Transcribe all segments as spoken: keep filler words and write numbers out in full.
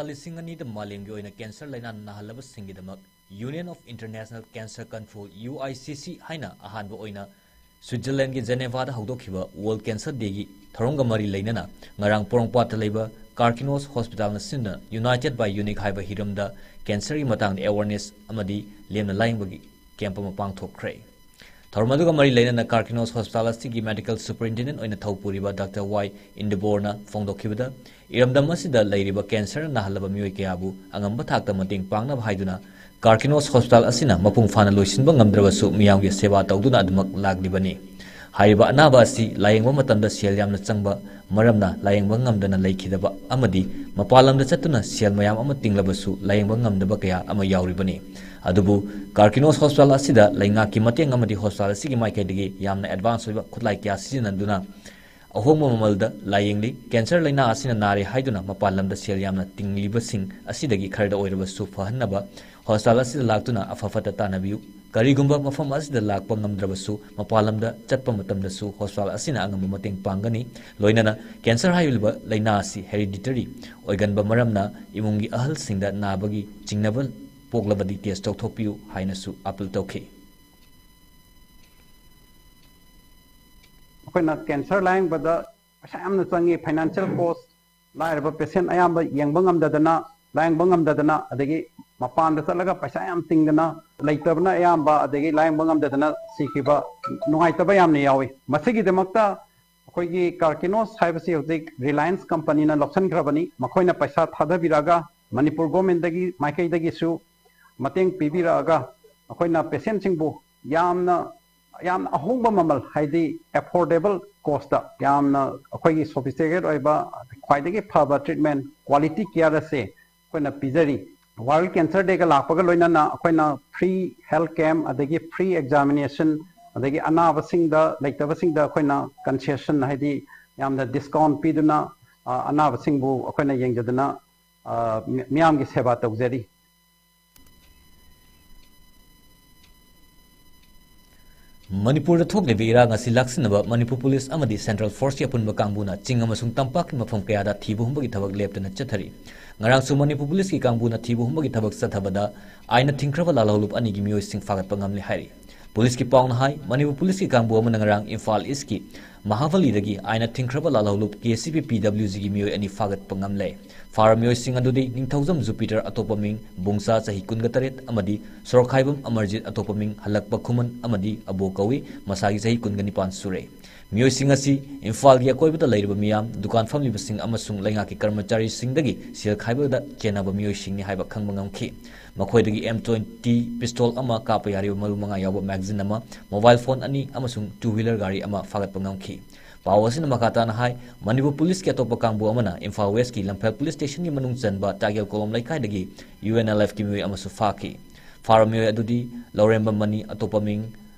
ꯂꯤꯁꯤꯡ ꯑꯅꯤꯗ ꯃꯥꯂꯦꯝꯒꯤ ꯑꯣꯏꯅ cancer ꯂꯥꯏꯅꯥ ꯅꯥꯍꯜꯂꯕꯁꯤꯡꯒꯤꯗꯃꯛ Union of International Cancer Control, U I C C, ꯍꯥꯏꯅ ꯑꯍꯥꯟꯕ ꯑꯣꯏꯅ ꯁ꯭ꯋꯤꯠꯖꯔꯂꯦꯟꯒꯤ ꯖꯦꯅꯦꯚꯥꯗ ꯍꯧꯗꯣꯛꯈꯤꯕ World Cancer Dayꯒꯤ ꯊꯧꯔꯝꯒ ꯃꯔꯤ ꯂꯩꯅꯅ ꯉꯔꯥꯡ ꯄꯣꯔꯣꯝꯄꯥꯠꯇ ꯂꯩꯕ Carkinos Hospitalꯅ ꯁꯤꯟꯗꯨꯅ United by Unique ꯍꯥꯏꯕ ꯍꯤꯔꯝꯗ cancerꯒꯤ ꯃꯇꯥꯡꯗ awareness ꯑꯃꯗꯤ ꯂꯦꯝꯅ ꯂꯥꯏꯌꯦꯡꯕꯒꯤ camp ꯑꯃ ꯄꯥꯡꯊꯣꯛꯈ꯭ꯔꯦ꯫ ꯊꯧꯔꯝ ꯑꯗꯨꯒ ꯃꯔꯤ ꯂꯩꯅꯅ Carkinos Hospital ꯑꯁꯤꯒꯤ Medical Superintendent ꯑꯣꯏꯅ ꯊꯧ ꯄꯨꯔꯤꯕ Doctor Y ꯏꯟꯗꯕꯣꯔꯅ ꯐꯣꯡꯗꯣꯛꯈꯤꯕꯗ, ꯏꯔꯝꯗꯝ ꯑꯁꯤꯗ ꯂꯩꯔꯤꯕ cancerꯅ ꯅꯥꯍꯜꯂꯕ ꯃꯤꯑꯣꯏ ꯀꯌꯥꯕꯨ ꯑꯉꯝꯕ ꯊꯥꯛꯇ ꯃꯇꯦꯡ ꯄꯥꯡꯅꯕ ꯍꯥꯏꯗꯨꯅ Carkinos Hospital ꯑꯁꯤꯅ ꯃꯄꯨꯡ ꯐꯥꯅ ꯂꯣꯏꯁꯤꯟꯕ ꯉꯝꯗ꯭ꯔꯕꯁꯨ ꯃꯤꯌꯥꯝꯒꯤ ꯁꯦꯕꯥ ꯇꯧꯗꯨꯅ ꯑꯗꯨꯃꯛ ꯂꯥꯛꯂꯤꯕꯅꯤ꯫ ꯍꯥꯏꯔꯤꯕ ꯑꯅꯥꯕ ꯑꯁꯤ ꯂꯥꯌꯦꯡꯕ ꯃꯇꯝꯗ ꯁꯦꯜ ꯌꯥꯝꯅ ꯆꯪꯕ ꯃꯔꯝꯅ ꯂꯥꯌꯦꯡꯕ ꯉꯝꯗꯅ ꯂꯩꯈꯤꯗꯕ ꯑꯃꯗꯤ ꯃꯄꯥꯟ ꯂꯝꯗ ꯆꯠꯇꯨꯅ ꯁꯦꯜ ꯃꯌꯥꯝ ꯑꯃ ꯇꯤꯡꯂꯕꯁꯨ ꯂꯥꯌꯦꯡꯕ ꯉꯝꯗꯕ ꯀꯌꯥ ꯑꯃ ꯌꯥꯎꯔꯤꯕꯅꯤ꯫ ꯑꯗꯨꯕꯨ Carkinos Hospital ꯑꯁꯤꯗ ꯂꯩꯉꯥꯛꯀꯤ ꯃꯇꯦꯡ ꯑꯃꯗꯤ hospital ꯑꯁꯤꯒꯤ ꯃꯥꯏꯀꯩꯗꯒꯤ ꯌꯥꯝꯅ advance ꯑꯣꯏꯕ ꯈꯨꯠꯂꯥꯏ ꯀꯌꯥ ꯁꯤꯖꯤꯟꯅꯗꯨꯅ ꯑꯍꯣꯡꯕ ꯃꯃꯜꯗ ꯂꯥꯌꯦꯡꯂꯤ꯫ Cancer ꯂꯥꯏꯅꯥ ꯑꯁꯤꯅ ꯅꯥꯔꯦ ꯍꯥꯏꯗꯨꯅ ꯃꯄꯥꯟ ꯂꯝꯗ ꯁꯦꯜ ꯌꯥꯝꯅ ꯇꯤꯡꯂꯤꯕꯁꯤꯡ ꯑꯁꯤꯗꯒꯤ ꯈꯔꯗ ꯑꯣꯏꯔꯕꯁꯨ ꯐꯍꯟꯅꯕ hospital ꯑꯁꯤꯗ ꯂꯥꯛꯇꯨꯅ ꯑꯐ ꯐꯠꯇ ꯇꯥꯟꯅꯕꯤꯌꯨ꯫ ꯀꯔꯤꯒꯨꯝꯕ ꯃꯐꯝ ꯑꯁꯤꯗ ꯂꯥꯛꯄ ꯉꯝꯗ꯭ꯔꯕꯁꯨ, ꯃꯄꯥꯟ ꯂꯝꯗ ꯆꯠꯄ ꯃꯇꯝꯗꯁꯨ hospital ꯑꯁꯤꯅ ꯑꯉꯝꯕ ꯃꯇꯦꯡ ꯄꯥꯡꯒꯅꯤ꯫ ꯂꯣꯏꯅꯅ cancer ꯍꯥꯏꯔꯤꯕ ꯂꯥꯏꯅꯥ ꯑꯁꯤ hereditary ꯑꯣꯏꯒꯟꯕ ꯃꯔꯝꯅ ꯏꯃꯨꯡꯒꯤ ꯑꯍꯜꯁꯤꯡꯗ ꯅꯥꯕꯒꯤ ꯆꯤꯡꯅꯕ ꯄꯣꯛꯂꯕꯗꯤ test ꯇꯧꯊꯣꯛꯄꯤꯌꯨ ꯍꯥꯏꯅꯁꯨ appeal ꯇꯧꯈꯤ꯫ ꯑꯩꯈꯣꯏꯅ cancer ꯂꯥꯌꯦꯡꯕꯗ ꯄꯩꯁꯥ ꯌꯥꯝꯅ ꯆꯪꯉꯤ, financial cost, ꯂꯥꯏꯔꯕ patient ꯑꯌꯥꯝꯕ ꯌꯦꯡꯕ ꯉꯝꯗꯗꯅ, ꯂꯥꯌꯦꯡꯕ ꯉꯝꯗꯗꯅ, ꯑꯗꯒꯤ ꯃꯄꯥꯟꯗ ꯆꯠꯂꯒ ꯄꯩꯁꯥ ꯌꯥꯝ ꯇꯤꯡꯗꯅ, ꯂꯩꯇꯕꯅ ꯑꯌꯥꯝꯕ, ꯑꯗꯒꯤ ꯂꯥꯌꯦꯡꯕ ꯉꯝꯗꯗꯅ ꯁꯤꯈꯤꯕ, ꯅꯨꯡꯉꯥꯏꯇꯕ ꯌꯥꯝꯅ ꯌꯥꯎꯏ꯫ ꯃꯁꯤꯒꯤꯗꯃꯛꯇ ꯑꯩꯈꯣꯏꯒꯤ Carkinos ꯍꯥꯏꯕꯁꯤ ꯍꯧꯖꯤꯛ Reliance companyꯅ ꯂꯧꯁꯤꯟꯈ꯭ꯔꯕꯅꯤ꯫ ꯃꯈꯣꯏꯅ ꯄꯩꯁꯥ ꯊꯥꯗꯕꯤꯔꯛꯑꯒ, ꯃꯅꯤꯄꯨꯔ governmentꯗꯒꯤ ꯃꯥꯏꯀꯩꯗꯒꯤꯁꯨ ꯃꯇꯦꯡ ꯄꯤꯕꯤꯔꯛꯑꯒ, ꯑꯩꯈꯣꯏꯅ patientꯁꯤꯡꯕꯨ ꯌꯥꯝꯅ, ꯌꯥꯝꯅ ꯑꯍꯣꯡꯕ ꯃꯃꯜ, ꯍꯥꯏꯗꯤ affordable costꯇ, ꯌꯥꯝꯅ ꯑꯩꯈꯣꯏꯒꯤ sophisticated ꯑꯣꯏꯕ, ꯈ꯭ꯋꯥꯏꯗꯒꯤ ꯐꯕ treatment, quality care ꯑꯁꯦ ꯑꯩꯈꯣꯏꯅ ꯄꯤꯖꯔꯤ꯫ World Cancer Dayꯒ ꯂꯥꯛꯄꯒ ꯂꯣꯏꯅꯅ ꯑꯩꯈꯣꯏꯅ free health camp, ꯑꯗꯒꯤ free examination, ꯑꯗꯒꯤ ꯑꯅꯥꯕꯁꯤꯡꯗ, ꯂꯩꯇꯕꯁꯤꯡꯗ ꯑꯩꯈꯣꯏꯅ concession, ꯍꯥꯏꯗꯤ ꯌꯥꯝꯅ discount ꯄꯤꯗꯨꯅ, ꯑ, ꯑꯅꯥꯕꯁꯤꯡꯕꯨ ꯑꯩꯈꯣꯏꯅ ꯌꯦꯡꯖꯗꯨꯅ, ꯑ, ꯃꯤ-, ꯃꯤꯌꯥꯝꯒꯤ ꯁꯦꯕꯥ ꯇꯧꯖꯔꯤ꯫ ꯃꯅꯤꯄꯨꯔꯗ ꯊꯣꯛꯂꯤꯕ ꯏꯔꯥꯡ ꯑꯁꯤ ꯂꯥꯛꯁꯤꯟꯅꯕ ꯃꯅꯤꯄꯨꯔ ꯄꯨꯂꯤꯁ ꯑꯃꯗꯤ Central Forceꯀꯤ ꯑꯄꯨꯟꯕ ꯀꯥꯡꯕꯨꯅ ꯆꯤꯡ ꯑꯃꯁꯨꯡ ꯇꯝꯄꯥꯛꯀꯤ ꯃꯐꯝ ꯀꯌꯥꯗ ꯊꯤꯕ ꯍꯨꯝꯕꯒꯤ ꯊꯕꯛ ꯂꯦꯞꯇꯅ ꯆꯠꯊꯔꯤ꯫ ꯉꯔꯥꯡꯁꯨ ꯃꯅꯤꯄꯨꯔ ꯄꯨꯂꯤꯁꯀꯤ ꯀꯥꯡꯕꯨꯅ ꯊꯤꯕ ꯍꯨꯝꯕꯒꯤ ꯊꯕꯛ ꯆꯠꯊꯕꯗ ꯑꯥꯏꯟꯅ ꯊꯤꯡꯈ꯭ꯔꯕ ꯂꯥꯜꯍꯧꯂꯨꯞ ꯑꯅꯤꯒꯤ ꯃꯤꯑꯣꯏꯁꯤꯡ ꯐꯥꯒꯠꯄ ꯉꯝꯂꯦ ꯍꯥꯏꯔꯤ꯫ ꯄꯨꯂꯤꯁꯀꯤ ꯄꯥꯎꯅ ꯍꯥꯏ, ꯃꯅꯤꯄꯨꯔ ꯄꯨꯂꯤꯁꯀꯤ ꯀꯥꯡꯕꯨ ꯑꯃꯅ ꯉꯔꯥꯡ ꯏꯝꯐꯥꯜ ꯏꯁꯀꯤ ꯃꯍꯥꯕꯂꯤꯗꯒꯤ ꯑꯥꯏꯟꯅ ꯊꯤꯡꯈ꯭ꯔꯕ ꯂꯥꯜꯍꯧꯂꯨꯞ K C B P W ꯖꯤꯒꯤ ꯃꯤꯑꯣꯏ ꯑꯅꯤ ꯐꯥꯒꯠꯄ ꯉꯝꯂꯦ꯫ ꯐꯥꯔꯕ ꯃꯤꯑꯣꯏꯁꯤꯡ ꯑꯗꯨꯗꯤ ꯅꯤꯡꯊꯧꯖꯝ ꯖꯨꯄꯤꯇꯔ, ꯑꯇꯣꯞꯄ ꯃꯤꯡ ꯕꯨꯡꯆꯥ, ꯆꯍꯤ ꯀꯨꯟꯒ ꯇꯔꯦꯠ, ꯑꯃꯗꯤ ꯁꯣꯔꯣꯛꯈꯥꯏꯕꯝ ꯑꯃꯔꯖꯤꯠ, ꯑꯇꯣꯞꯄ ꯃꯤꯡ ꯍꯜꯂꯛꯄ ꯈꯨꯃꯟ ꯑꯃꯗꯤ ꯑꯕꯣ ꯀꯧꯏ, ꯃꯁꯥꯒꯤ ꯆꯍꯤ ꯀꯨꯟꯒ ꯅꯤꯄꯥꯟ ꯁꯨꯔꯦ꯫ ꯃꯤꯑꯣꯏꯁꯤꯡ ꯑꯁꯤ ꯏꯝꯐꯥꯜꯒꯤ ꯑꯀꯣꯏꯕꯗ ꯂꯩꯔꯤꯕ ꯃꯤꯌꯥꯝ, ꯗꯨꯀꯥꯟ ꯐꯝꯂꯤꯕꯁꯤꯡ ꯑꯃꯁꯨꯡ ꯂꯩꯉꯥꯛꯀꯤ ꯀꯔꯃꯆꯥꯔꯤꯁꯤꯡꯗꯒꯤ ꯁꯦꯜ ꯈꯥꯏꯕꯗ ꯆꯦꯟꯅꯕ ꯃꯤꯑꯣꯏꯁꯤꯡꯅꯤ ꯍꯥꯏꯕ ꯈꯪꯕ ꯉꯝꯈꯤ꯫ ꯃꯈꯣꯏꯗꯒꯤ ꯑꯦꯝ ꯇ꯭ꯋꯦꯟꯇꯤ ꯄꯤꯁꯇꯣꯜ ꯑꯃ, ꯀꯥꯞꯄ ꯌꯥꯔꯤꯕ ꯃꯔꯨ ꯃꯉꯥ ꯌꯥꯎꯕ ꯃꯦꯒꯥꯖꯤꯟ ꯑꯃ, ꯃꯣꯕꯥꯏꯜ ꯐꯣꯟ ꯑꯅꯤ ꯑꯃꯁꯨꯡ ꯇꯨ ꯋꯤꯂꯔ ꯒꯥꯔꯤ ꯑꯃ ꯐꯥꯒꯠꯄ ꯉꯝꯈꯤ꯫ ꯄꯥꯎ ꯑꯁꯤꯅ ꯃꯈꯥ ꯇꯥꯅ ꯍꯥꯏ, ꯃꯅꯤꯄꯨꯔ ꯄꯨꯂꯤꯁꯀꯤ ꯑꯇꯣꯞꯄ ꯀꯥꯡꯕꯨ ꯑꯃꯅ ꯏꯝꯐꯥꯜ ꯋꯦꯁꯀꯤ ꯂꯝꯐꯦꯜ ꯄꯨꯂꯤꯁ ꯁ꯭ꯇꯦꯁꯟꯒꯤ ꯃꯅꯨꯡ ꯆꯟꯕ ꯇꯥꯒꯦꯜ ꯀꯣꯂꯣꯝ ꯂꯩꯀꯥꯏꯗꯒꯤ ꯌꯨ ꯑꯦꯟ ꯑꯦꯜ ꯑꯦꯐꯀꯤ ꯃꯤꯑꯣꯏ ꯑꯃꯁꯨ ꯐꯥꯈꯤ꯫ ꯐꯥꯔꯕ ꯃꯤꯑꯣꯏ ꯑꯗꯨꯗꯤ ꯂꯧꯔꯦꯝꯕꯝ ꯃꯅꯤ, ꯑꯇꯣꯞꯄ ꯃꯤꯡ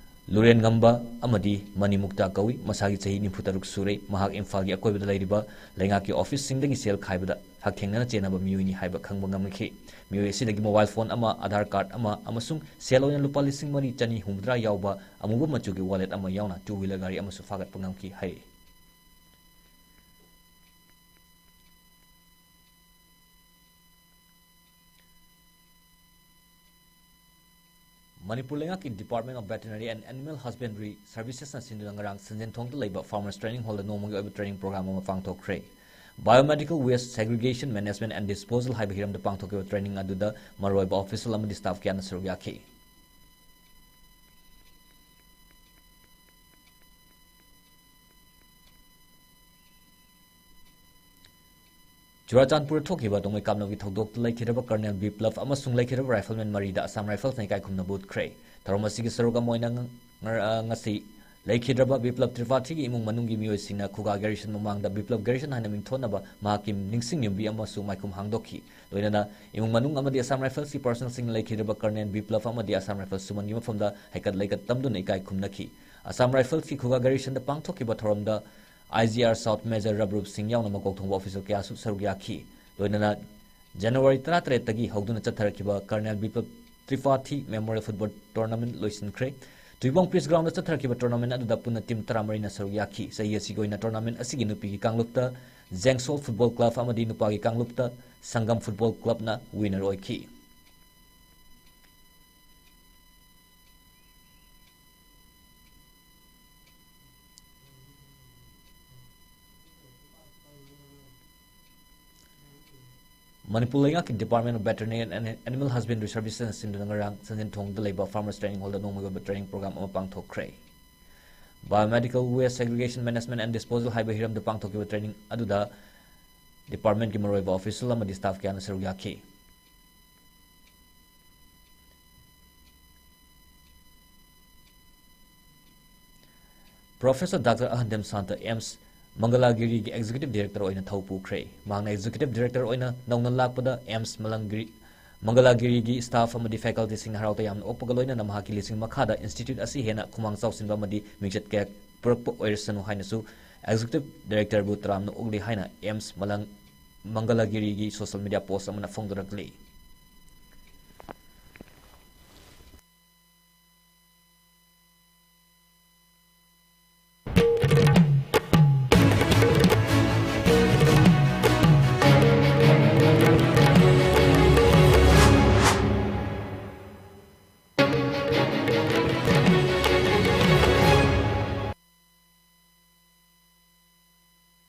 ꯂꯨꯔꯦꯟꯉꯝꯕ ꯑꯃꯗꯤ ꯃꯅꯤꯃꯨꯛꯇ ꯀꯧꯏ꯫ ꯃꯁꯥꯒꯤ ꯆꯍꯤ ꯅꯤꯐꯨ ꯇꯔꯨꯛ ꯁꯨꯔꯦ꯫ ꯃꯍꯥꯛ ꯏꯝꯐꯥꯜꯒꯤ ꯑꯀꯣꯏꯕꯗ ꯂꯩꯔꯤꯕ ꯂꯩꯉꯥꯛꯀꯤ ꯑꯣꯐꯤꯁꯁꯤꯡꯗꯒꯤ ꯁꯦꯜ ꯈꯥꯏꯕꯗ ꯍꯛꯊꯦꯡꯅꯅ ꯆꯦꯟꯅꯕ ꯃꯤꯑꯣꯏꯅꯤ ꯍꯥꯏꯕ ꯈꯪꯕ ꯉꯝꯈꯤ꯫ ꯃꯤꯑꯣꯏ ꯑꯁꯤꯗꯒꯤ ꯃꯣꯕꯥꯏꯜ ꯐꯣꯟ ꯑꯃ, ꯑꯥꯙꯥꯔ ꯀꯥꯔꯗ ꯑꯃ ꯑꯃꯁꯨꯡ ꯁꯦꯜ ꯑꯣꯏꯅ ꯂꯨꯄꯥ ꯂꯤꯁꯤꯡ ꯃꯔꯤ ꯆꯅꯤ ꯍꯨꯝꯐꯨꯇꯔꯥ ꯌꯥꯎꯕ ꯑꯃꯨꯕ ꯃꯆꯨꯒꯤ ꯋꯥꯂꯦꯠ ꯑꯃ ꯌꯥꯎꯅ ꯇꯨ ꯋꯤꯂꯔ ꯒꯥꯔꯤ ꯑꯃꯁꯨ ꯐꯥꯒꯠꯄ ꯉꯝꯈꯤ ꯍꯥꯏꯔꯤ꯫ ꯃꯅꯤꯄꯨꯔ ꯂꯩꯉꯥꯛꯀꯤ Department of Veterinary and Animal Husbandry Servicesꯅ ꯁꯤꯟꯗꯨꯅ ꯉꯔꯥꯡ ꯁꯟꯖꯦꯟꯊꯣꯡꯗ ꯂꯩꯕ Farmers Training Hallꯗ ꯅꯣꯡꯃꯒꯤ ꯑꯣꯏꯕ training program ꯑꯃ ꯄꯥꯡꯊꯣꯛꯈ꯭ꯔꯦ꯫ Biomedical Waste Segregation, Management and Disposal ꯍꯥꯏꯕ ꯍꯤꯔꯝꯗ ꯄꯥꯡꯊꯣꯛꯈꯤꯕ training ꯑꯗꯨꯗ ꯃꯔꯨꯑꯣꯏꯕ official ꯑꯃꯗꯤ staff ꯀꯌꯥꯅ ꯁꯔꯨꯛ ꯌꯥꯈꯤ꯫ ꯆꯨꯔꯥꯆꯥꯟꯄꯨꯔꯗ ꯊꯣꯛꯈꯤꯕ ꯅꯣꯡꯃꯩ ꯀꯥꯞꯅꯕꯒꯤ ꯊꯧꯗꯣꯛꯇ ꯂꯩꯈꯤꯗ꯭ꯔꯕ Colonel ꯕꯤꯄ꯭ꯂꯕ ꯑꯃꯁꯨꯡ ꯂꯩꯈꯤꯗ꯭ꯔꯕ rifleman ꯃꯔꯤꯗ Assam Riflesꯅ ꯏꯀꯥꯏ ꯈꯨꯝꯅꯕ ꯎꯠꯈ꯭ꯔꯦ꯫ ꯊꯧꯔꯝ ꯑꯁꯤꯒꯤ ꯁꯔꯨꯛ ꯑꯃ ꯑꯣꯏꯅ ꯉ-, ꯉ-, ꯑ, ꯉꯁꯤ ꯂꯩꯈꯤꯗ꯭ꯔꯕ ꯕꯤꯄ꯭ꯂꯕ ꯇ꯭ꯔꯤꯄꯥꯊꯤꯒꯤ ꯏꯃꯨꯡ ꯃꯅꯨꯡꯒꯤ ꯃꯤꯑꯣꯏꯁꯤꯡꯅ ꯈꯨꯒꯥ garrison ꯃꯃꯥꯡꯗ ꯕꯤꯄ꯭ꯂꯕ garrison ꯍꯥꯏꯅ ꯃꯤꯡꯊꯣꯟꯅꯕ ꯃꯍꯥꯛꯀꯤ ꯅꯤꯡꯁꯤꯡ ꯌꯨꯝꯕꯤ ꯑꯃꯁꯨ ꯃꯥꯏꯈꯨꯝ ꯍꯥꯡꯗꯣꯛꯈꯤ꯫ ꯂꯣꯏꯅꯅ ꯏꯃꯨꯡ ꯃꯅꯨꯡ ꯑꯃꯗꯤ Assam Riflesꯀꯤ personnelꯁꯤꯡꯅ ꯂꯩꯈꯤꯗ꯭ꯔꯕ Colonel ꯕꯤꯄ꯭ꯂꯕ ꯑꯃꯗꯤ Assam Rifles ꯁꯨꯃꯟꯒꯤ ꯃꯐꯝꯗ ꯍꯩꯀꯠ ꯂꯩꯀꯠ ꯇꯝꯗꯨꯅ ꯏꯀꯥꯏ ꯈꯨꯝꯅꯈꯤ꯫ Assam Riflesꯀꯤ ꯈꯨꯒꯥ garrisonꯗ ꯄꯥꯡꯊꯣꯛꯈꯤꯕ ꯊꯧꯔꯝꯗ I G R South Major ꯔꯕꯔꯨꯞ ꯁꯤꯡ ꯌꯥꯎꯅ ꯃꯀꯣꯛ ꯊꯣꯡꯕ official ꯀꯌꯥꯁꯨ ꯁꯔꯨꯛ ꯌꯥꯈꯤ꯫ ꯂꯣꯏꯅꯅ January ꯇꯔꯥꯇꯔꯦꯠꯇꯒꯤ ꯍꯧꯗꯨꯅ ꯆꯠꯊꯔꯛꯈꯤꯕ Colonel ꯕꯤꯄ꯭ꯂꯕ ꯇ꯭ꯔꯤꯄꯥꯊꯤ Memorial Football Tournament ꯂꯣꯏꯁꯤꯟꯈ꯭ꯔꯦ꯫ ꯇꯨꯏꯕꯣꯡ Peace Groundꯗ ꯆꯠꯊꯔꯛꯈꯤꯕ tournament ꯑꯗꯨꯗ ꯄꯨꯟꯅ team ꯇꯔꯥꯃꯔꯤꯅ ꯁꯔꯨꯛ ꯌꯥꯈꯤ꯫ ꯆꯍꯤ ꯑꯁꯤꯒꯤ ꯑꯣꯏꯅ tournament ꯑꯁꯤꯒꯤ ꯅꯨꯄꯤꯒꯤ ꯀꯥꯡꯂꯨꯞꯇ ꯖꯦꯡꯁꯣꯜ ꯐꯨꯠꯕꯣꯜ ꯀ꯭ꯂꯕ ꯑꯃꯗꯤ ꯅꯨꯄꯥꯒꯤ ꯀꯥꯡꯂꯨꯞꯇ ꯁꯪꯒꯝ ꯐꯨꯠꯕꯣꯜ ꯀ꯭ꯂꯕꯅ ꯋꯤꯅꯔ ꯑꯣꯏꯈꯤ꯫ ꯃꯅꯤꯄꯨꯔ ꯂꯩꯉꯥꯛꯀꯤ Department of Veterinary and Animal Husbandry Services ꯁꯤꯟꯗꯨꯅ ꯉꯔꯥꯡ ꯁꯟꯖꯦꯟꯊꯣꯡꯗ ꯂꯩꯕ Farmers Training Hall ꯗ ꯅꯣꯡꯃꯒꯤ ꯑꯣꯏꯕ training program ꯑꯃ ꯄꯥꯡꯊꯣꯛꯈ꯭ꯔꯦ꯫ Biomedical Waste Segregation Management and Disposal ꯍꯥꯏꯕ ꯍꯤꯔꯝꯗ ꯄꯥꯡꯊꯣꯛꯈꯤꯕ training ꯑꯗꯨꯗ department ꯀꯤ ꯃꯔꯨꯑꯣꯏꯕ official ꯑꯃꯗꯤ staff ꯀꯌꯥꯅ ꯁꯔꯨꯛ ꯌꯥꯈꯤ꯫ Professor Doctor Ahanthem Shanta AIIMS ꯃꯪꯒꯂꯥꯒꯤꯔꯤꯒꯤ Executive Director ꯑꯣꯏꯅ ꯊꯧ ꯄꯨꯈ꯭ꯔꯦ꯫ ꯃꯍꯥꯛꯅ Executive Director ꯑꯣꯏꯅ ꯅꯧꯅ ꯂꯥꯛꯄꯗ AIIMS ꯃꯂꯪꯒꯤꯔꯤ, ꯃꯪꯒꯂꯥꯒꯤꯔꯤꯒꯤ staff ꯑꯃꯗꯤ faculty ꯁꯤꯡꯅ ꯍꯔꯥꯎ ꯇꯌꯥꯝꯅ ꯑꯣꯛꯄꯒ ꯂꯣꯏꯅꯅ ꯃꯍꯥꯛꯀꯤ ꯂꯤꯁꯤꯡ ꯃꯈꯥꯗ institute ꯑꯁꯤ ꯍꯦꯟꯅ ꯈꯨꯃꯥꯡ ꯆꯥꯎꯁꯤꯟꯕ ꯑꯃꯗꯤ ꯃꯤꯡꯆꯠ ꯀꯌꯥ ꯄꯨꯔꯛꯄ ꯑꯣꯏꯔꯁꯅꯨ ꯍꯥꯏꯅꯁꯨ Executive Director ꯕꯨ ꯇꯔꯥꯝꯅ ꯑꯣꯛꯂꯤ ꯍꯥꯏꯅ AIIMS ꯃꯂꯪ ꯃꯪꯒꯂꯥꯒꯤꯔꯤꯒꯤ social media post ꯑꯃꯅ ꯐꯣꯡꯗꯣꯔꯛꯂꯤ꯫